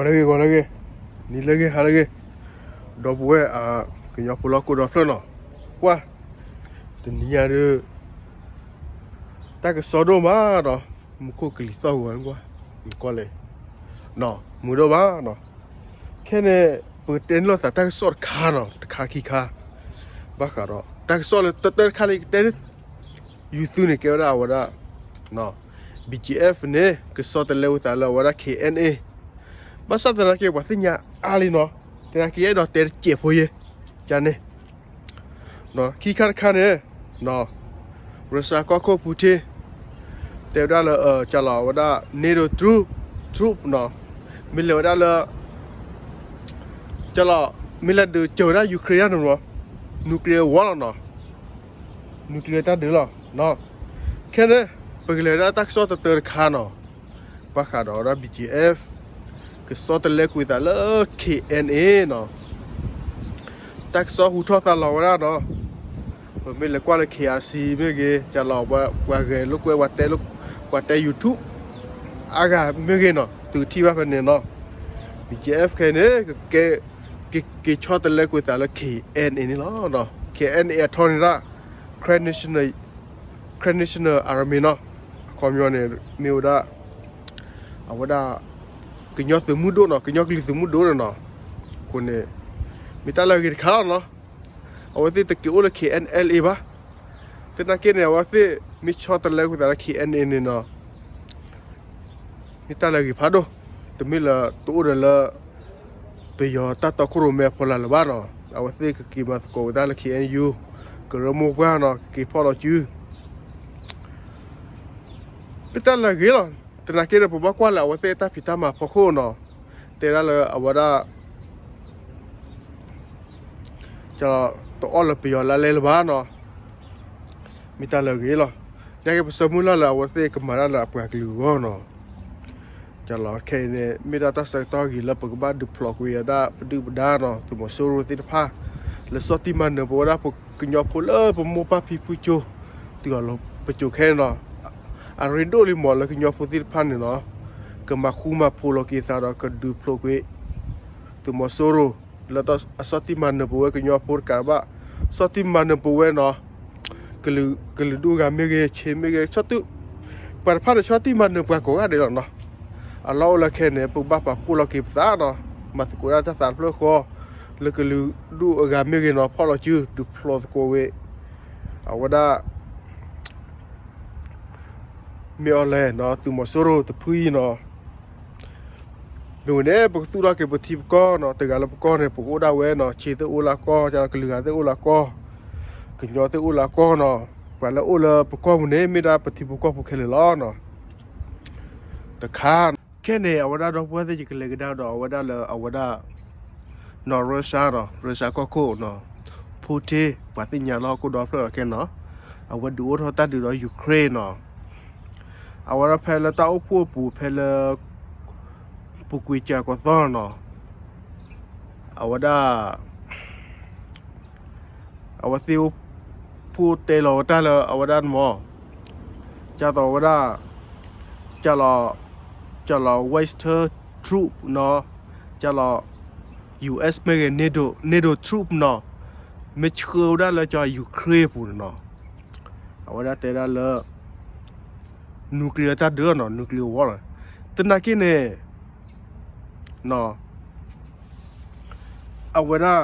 ဂီၤလၢဂ့ၤ ဂီၤလၢဂ့ၤ, နံၤလၢဂ့ၤ ဟါလၢဂ့ၤ, ဒီပုၢ်ဝဲၢ် ကညီဖိလၢဟီၣ်ခိၣ်ဒီဖျၢၣ်နီၤ, ကွၢ်, တနံၤညါဒုး တၢ်ကစီၣ်ဒိၣ်မးဒီး မူခိၣ်ကလံၤသီၣ်ဂီၤကွၢ်, နကွၢ်လဲၣ်, မုာ်ဒိၣ်ဘၣ်နီၤ, ခဲန့ၣ် ပကတဲန့ၢ်လိာ်သးတၢ်ကစီၣ်တခါနီၤ, တခါခံခါ, ဘၣ်ဃးဒီး တၢ်ကစီၣ်လၢတၢတၢတခါလၢယကတဲန့ၣ် ယုၢ်သုန့ၣ်ကဲဝဲဒၣ်အဝဲဒၣ် BGF န့ၣ် ကဆီတလဲကွံာ်သးလၢအဝဲဒၣ် KNA, ဘၣ်ဆၣ်သနာ်က့ ပှၤသ့ၣ်ညါအါလံနီၤ, သနာ်က့အဲၣ်ဒိးတဲတစဲးဖိယဲ, ကန့ၣ်, ခံခါတခါန့ၣ်, ရၢၡါကီၢ်ခိၣ် Putin တဲဝဲဒၣ်လၢ ကလီၤဝဲဒၣ် NATO troop, troop နီၤ, မ့ၢ်လဲၤဝဲဒၣ်လၢ ကလီၤ မ့ၢ်လဲၤဒုးစၢၤဝဲဒၣ် Ukraine န့ၣ်နီၤ, nuclear war လီၤနီၤ, nuclear တၢ်ဒုးလီၤ, ခဲန့ၣ် ပကလဲၤဝဲဒၣ်တၢ်ကစီၣ်တတၢတခါနီၤ, ဘၣ်ဃးဒီးဝဲဒၣ် BGF ကဆီတလဲကွံာ်သးလၢ KNA နီၤ, တၢ်ကစီၣ်ဟူထီၣ်သါလီၤဝဲဒၣ်နီၤ, ပမ့ၢ်လဲၤကွၢ်လၢ KIC မ့ၢ်ဂ့ၤ, ကလီၤ ပှၤဂဲၤလိာ်ကွဲ ပှၤတဲလိာ်, ပှၤတဲ YouTube အါဂၤမ့ၢ်ဂ့ၤနီၤ, သုထံၣ်ဘၣ်ဖဲန့ၣ်နီၤ, BGF ခဲန့ၣ် က က့ၤဆီတလဲကွံာ်သးလၢ KNA န့ၣ်လီၤ. KNA အထီန့ၣ်ဒၣ် Karen National, Karen National Army နီၤ, အခီပညီန့ၣ် မ့ၢ်ဝဲဒၣ် အဝဲဒၣ် ကညီသုးမုၢ်ဒိၣ်နီၤ, ကညီကလုာ်သုးမုၢ်ဒိၣ်န့ၣ်နီၤ, အဃိန့ၣ် မ့ၢ်တၢ်လၢအဂ့ၤတခါလီၤနီၤ, အဝဲသ့ၣ်တက့ၤအိၣ်လၢ KNLA ဘၣ်, သနာ်က့န့ၣ် အဝဲသ့ၣ်မ့ၢ်ဆီတလဲကွံာ်သးလၢ KNA န့ၣ်နီၤ မ့ၢ်တၢ်လၢအဂ့ၤဖးဒိၣ်, တမ့ၢ်လၢတအိၣ်ဒီးလၢ ပယီၤတၢ်တီခိၣ်ရိၣ်မဲအဖီလာ်လၢၤဘၣ်နီၤ, အဝဲသ့ၣ်ကက့ၤမၤသကိးဝဲဒၣ်လၢ KNU ကရၢမိၢ်ပှၢ်နီၤ, ကက့ၤဖီၣ်လီၤစု မ့ၢ်တၢ်လၢအဂ့ၤလီၤ. သနာ်က့န့ၣ် ပဘၣ်ကွၢ်လၢအဝဲသ့ၣ်အတၢ်ဖံးတၢ်မၤဖီခိၣ်နီၤ, တဲဒၣ်လၢအဝဲဒၣ် ကလီၤ တအီၣ်လၢပယီၤလါလဲလၢၤဘၣ်နီၤ, မ့ၢ်တၢ်လၢအဂ့ၤလီၤ. ညါက့ပဆၢမုၢ်လၢ်လၢအဝဲသ့ၣ်ကမၤတၢ်လၢအပှၤကလုာ်အဂီၢ်နီၤ, ကလီၤ ခဲအံၤန့ၣ် မ့ၢ်ဒၣ်တၢ်ဆၢကတီၢ်အဂ့ၤလၢပကဘၣ်ဒုးဖျိးကွံာ်ဝဲဒၣ်ပဒုၣ်ပဒါနီၤ, သုးမီၤစိရိၤသ့ၣ်တဖၣ် လၢဆီၣ်တံၢ်မၤနၢၤပဝဲဒၣ်ပကညီဖိလၢပမိၢ်ပၢ်ဖံဖုကၠိ တုၤအီၤလီၤပစိၤခဲအံၤနီၤ, အရ့ဒိၣ်လံမးလၢကညီဖိသ့ၣ်တဖၣ်န့ၣ်နီၤ, ကမၤဃူမၤဖိးလီၤက့ၤသးဒီးကဒုးဖျိးကွံာ် သုးမီၤစိရိၤ လၢအဆီၣ်တံၢ်မၤနၢၤပဝဲကညီဖိတကးဘၣ်, ဆီၣ်တံၢ်မၤနၢၤပဝဲနီၤ, ကလုာ်ဒူၣ်အဂၤမ့ၢ်ဂ့ၤ, ဆ့မ့ၢ်ဂ့ၤ, ဆီၣ်တံၢ်, ပှၤတဖၣ်န့ၣ်ဆီၣ်တံၢ်မၤနၢၤပှၤကိးဂၤဒဲးလီၤနီၤ. အလီၢ်အိၣ်လၢခဲအံၤန့ၣ် ပကဘၣ်ပာ်ဖှိၣ်လီၤက့ၤပသးနီၤ, မၤသကိးဒၣ်တၢ်သးတဖျၢၣ်ဃီ, လၢကလုာ်ဒူၣ်အဂၤမ့ၢ်ဂ့ၤနီၤ ဖီၣ်လီၤစု ဒုးဖျိးသကိးဝဲ အဝဲဒၣ် မ့ၢ်အီၤလဲၣ်နီၤ, သုးမီၤစိရိၤတဖုအံၤနီၤ. မ့ၢ်ဝဲန့ၣ် ပကသူၣ်ထီၣ်က့ၤပထံပကီၢ်နီၤ, တဂၤလၢပကီၢ်န့ၣ် ပကအိၣ်ဒၣ်ဝဲနီၤ, ဆ့သ့ၣ်အိၣ်လၢကီၢ်, ကလုာ်ဂၤသ့ၣ်အိၣ်လၢကီၢ်, ကညီသ့ၣ်အိၣ်လၢကီၢ်နီၤ. ပှၤလၢအိၣ်လၢပကီၢ်ပူၤန့ၣ် မ့ၢ်ဒၣ်ပထံဖိကီၢ်ဖိခဲလၢာ်လီၤနီၤ. တခါ ခဲန့ၣ် အဝဲဒၣ်ဒီပုၢ်ဝဲၢ်သ့ၣ် ယကလဲၤကဒါဒီးအဝဲဒၣ်လၢအဝဲဒၣ် နီၢ်ရၢၡါနီၤ, ရၢၡါကီၢ်ခိၣ်နီၤ, ဖူထ့ ပှၤသ့ၣ်ညါလၢဟီၣ်ခိၣ်ဒီဖျၢၣ်လီၤခဲနီၤ, အဝဲဒုးအိၣ်ထီၣ်တၢ်ဒုးဒီး Ukraine နီၤ. အဝဲဒၣ်ဖဲလၢတၢ်အိၣ်ဖှိၣ်အပူၤ ဖဲလၢ ပူၤကွံာ်စၢၤကီးသီနီၤ, အဝဲဒၣ် အဝဲသ့ၣ်အိၣ်ဖှိၣ်တဲလီၤဝဲတၢ်လၢအဝဲဒၣ်န့ၣ်မး, ကသိးဝဲဒၣ် ကလီၤ ကလီၤ Western troop နီၤ, ကလီၤ US မ့ၢ်ဂ့ၤ NATO, NATO troop နီၤ, မ့ၢ်ဆှၢဝဲဒၣ်လၢက Ukraine ပူၤန့ၣ်နီၤ, အဝဲဒၣ်တဲဒၣ်လၢ nuclear တၢ်ဒုးနီၤ, nuclear war နီၤ, သနာ်က့န့ၣ် အဝဲဒၣ်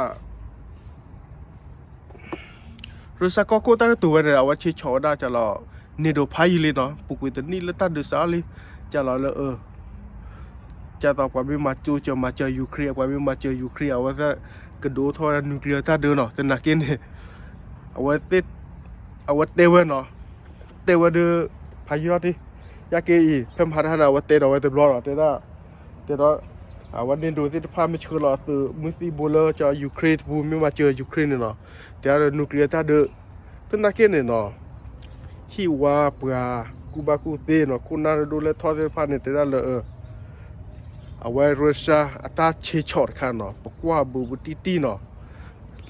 ရၢၡါကီၢ်ခိၣ်တၢ်ကတိၤဝဲန့ၣ် အဝဲဆ့ဆီၣ်ဝဲဒၣ်ကလီၤ NATO ဖးယံာ်လံနီၤ, ပူၤကွံာ်တနံၣ်လၢတၢ်ဒုးစးအီၤလံ, ကလီၤလၢ ကသိးပှၤမ့ၢ်မၤစၢၤ မၤစၢၤ Ukraine, ပှၤမ့ၢ်မၤစၢၤ Ukraine အဝဲသ့ၣ်ကဒုးအိၣ်ထီၣ်ဝဲဒၣ် nuclear တၢ်ဒုးနီၤ, သနာ်က့န့ၣ် အဝဲသ့ၣ် အဝဲတဲဝဲနီၤ, တဲဝဲဒၣ် ဖးယံာ်လီၤတံၢ်, ယက့အံၤ ဖဲမဟါတဟါန့ၣ် အဝဲတဲဒီးဝဲတဘျီနီၤ, တဲဒၣ် တဲဒီး အဝဲ NATO သ့ၣ်တဖၣ်မ့ၢ်ဆှၢလီၤအသုးမုၢ်သံၣ်ဘိလၢက Ukraine တပူၤ မ့ၢ်မၤစၢၤ Ukraine န့ၣ်နီၤ, တဲဒၣ်ဒီး nuclear တၢ်ဒုး, သနာ်က့န့ၣ်နီၤ, ဟံၣ်ဝါပှၤကူၣ်ဘၣ်ကူၣ်သ့နီၤ, ခိၣ်နၢ်ဒိၣ်လဲၢ်ထီၣ်သ့ၣ်တဖၣ်န့ၣ် တဲဒၣ်လၢ အဝဲ Russia အတၢ်ဆ့ဆီၣ်တခါနီၤ, ပကွၢ်ဘူးဘူးတံၢ်တံၢ်နီၤ,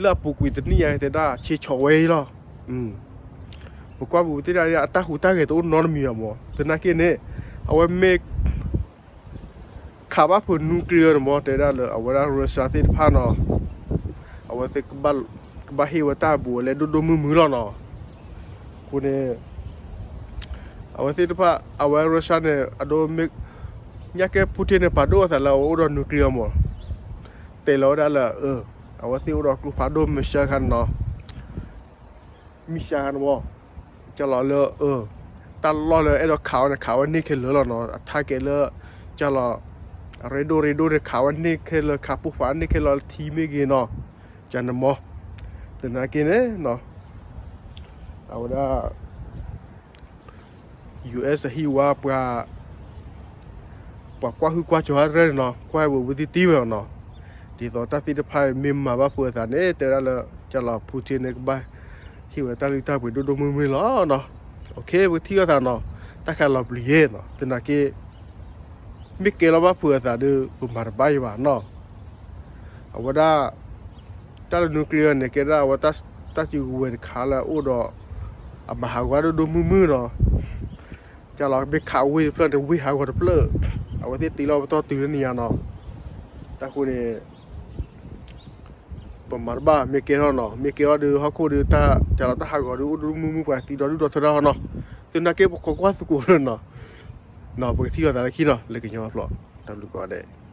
လၢအပူၤကွံာ်တနံၣ်ညါ တဲဒၣ်ဆ့ဆီၣ်ဝဲအံၤလီၤ, ပကွၢ်ဘူးဘူးတံၢ်တံၢ် အတၢ်ဟူးတၢ်ဂဲၤတအိၣ်နီတမံၤဘၣ်မး, သနာ်က့န့ၣ် အဝဲမ့ၢ် ခ ခးဘၣ်ဖုး nuclear န့ၣ်မ့ၢ် တဲဒၣ်လၢအဝဲဒၣ် Russia သ့ၣ်တဖၣ်နီၤ, အဝဲသ့ၣ် ကဘၣ်ဟ့ၣ်ဝဲတၢ်ဘူးအလဲဒိၣ်ဒိၣ်မုၢ်မုၢ်လီၤနီၤ. အဃိန့ၣ် အဝဲသ့ၣ်တဖၣ် အဝဲ Russia န့ၣ် အဒိ ညၣ်ကဲ Putin န့ၣ် ပာ်ဒိၣ်အသးလၢအဝဲအိၣ်ဒီး nuclear မ့ၢ် တဲလီၤဝဲဒၣ်လၢ အဝဲသ့ၣ်အိၣ်ဒီးကျိဖးဒိၣ် missile ခါန့ၣ်နီၤ, missile ခါန့ၣ်မ့ၢ် ကလီၤလၢ တၢ်လီၢ်လၢအဲၣ်ဒိးခးဝဲန့ၣ် ခးဝဲန့ၢ်ခဲလၢာ်လီၤနီၤ. အ target လၢ ကလီၤ အရ့ဒိၣ်ရ့ဒိၣ်န့ၣ် ခးဝဲန့ၢ်ခဲလၢာ် ခးပိၢ်ဖးန့ၢ်ခဲလၢာ်လၢထံမ့ၢ်ဂ့ၤနီၤ, ကန့ၣ်မ့ၢ် သနာ်က့န့ၣ် အဝဲဒၣ် US အဟံၣ်ဝါပှၤ ပှၤကွၢ်ဟုၣ်ကွၢ်ကၠီၤတရဲၣ်န့ၣ်နီၤ, ကွၢ်ဝဲဝံၤတံၢ်တံၢ်ဝဲနီၤ. ဒ်သိးတၢ်သ့ၣ်တဖၣ်မ့ၢ်မၤဘၣ်ဖုးအသးန့ၣ် တဲဝဲဒၣ်လၢ ကလီၤ Putin န့ၣ် ကဘၣ်ဟ့ၣ်ဝဲတၢ်လုၢ်တၢ်ပှ့ၤဒိၣ်ဒိၣ်မုၢ်မုၢ်လီၤနီၤ. ပကထံၣ်လိာ်သးနီၤ, တၢ်ခးလီၤပျံၤယဲနီၤ, သနာ်က့ မ့ၢ်ကဲလီၤဘၣ်ဖုးအသးဒီး ပမၤတဘၣ်ယံၤဘၣ်နီၤ. အဝဲဒၣ် တၢ်လၢ nuclear န့ၣ် ကဲဒၣ်အဝဲတၢ်စုကဝဲၤတခါလၢအအိၣ်ဒီး အမၤဟးဂီၤဒိၣ်ဒိၣ်မုၢ်မုၢ်နီၤ. ကလီၤ မ့ၢ်ခးဝ့ၢ်တဖျၢၣ်န့ၣ် ဝ့ၢ်ဟးဂီၤတဖျၢၣ်, အဝဲသ့ၣ်တ့လီၤပတီၢ်တုၤလၢနံၤညါနီၤ. တၢ်ဃိန့ၣ် ပမၤတဘၣ် မ့ၢ်ကဲထီၣ်နီၤ, မ့ၢ်ကဲထီၣ်ဒီးဟီၣ်ခိၣ်ဒီး ကလီၤတၢ်ဟးဂီၤဒီး အိၣ်ဒိၣ်ဒိၣ်မုၢ်မုၢ် ပှၤသံဒီဒူၣ်ဒီထၢထီၣ်နီၤ. သနာ်က့ ပခိးကွၢ်သကိးလၢနီၤ, ပကထံၣ်လိာ်သးလၢခံနီၤ လၢကညီအဖျိး, တၢ်ဘျုးကိးဂၤဒဲး.